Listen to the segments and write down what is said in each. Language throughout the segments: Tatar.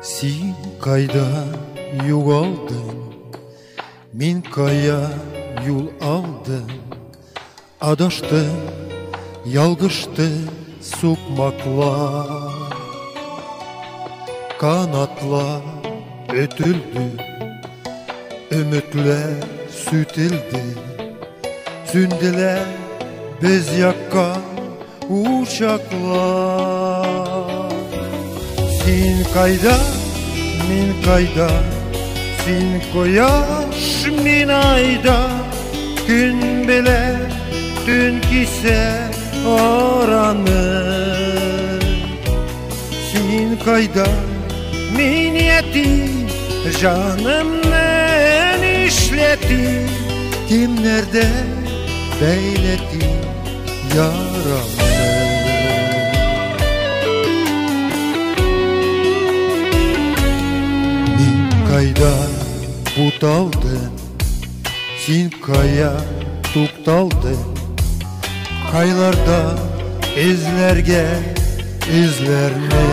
Син кайда югалдың, мин кая юл алдым? Адаштым, ялгышты сукмаклар. Канатлар өтелде, өметләр сүтелде. Сүнделәр без яккан учаклар. Син кайда, мин кайда? Син кояш, мин айда. Көн белән төн кисә араны. Син кайда, мин ятим, җанымны нишләтим? Кемнәрдә бәйләтим ярамны? Мин кайда буталдым, син кая тукталдың? Кайларда эзләргә эзләрне?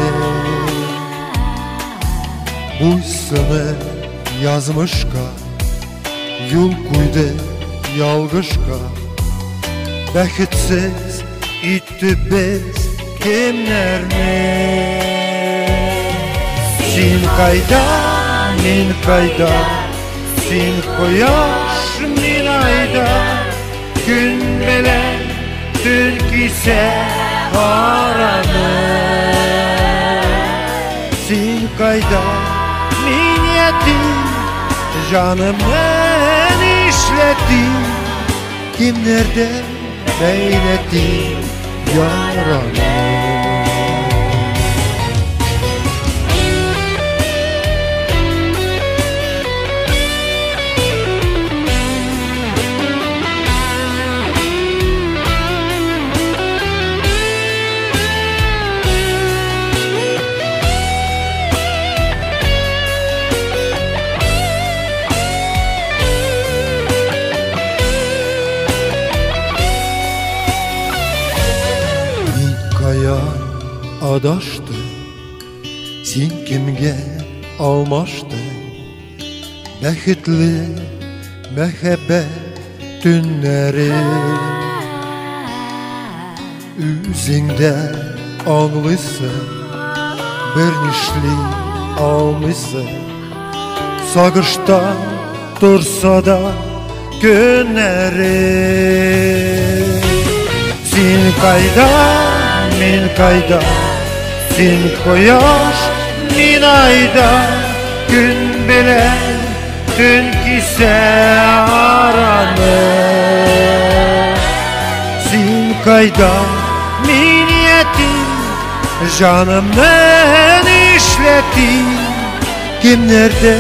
Буйсынып язмышка, юл куйды ялгышка. Бәхетсез итте без кемнәрне? Син кайда, мин кайда? Син кояш, мин айда. Көн белән төн кисә араны. Син кайда, мин ятим, җанымны нишләтим? Кемнәрдә бәйләтим яраны? Адаштың, син кемгә алмаштың? Бәхетле мәхәббәт төннәре. Үзең дә аңлыйсың, бернишли алмыйсың. Сагыштан торса да көннәре. Син кайда, мин кайда? Син кояш, мин айда. Көн белән төн кисә араны. Син кайда, мин ятим, җанымны нишләтим? Кемнәрдә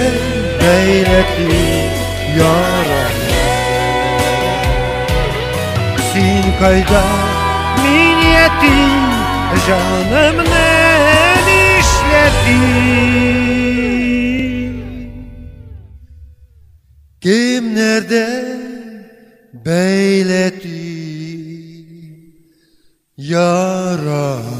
бәйләтим яраны? Син кайда, мин ятим, җанымны нишләтим? Кемнәрдә бәйләтим яраны?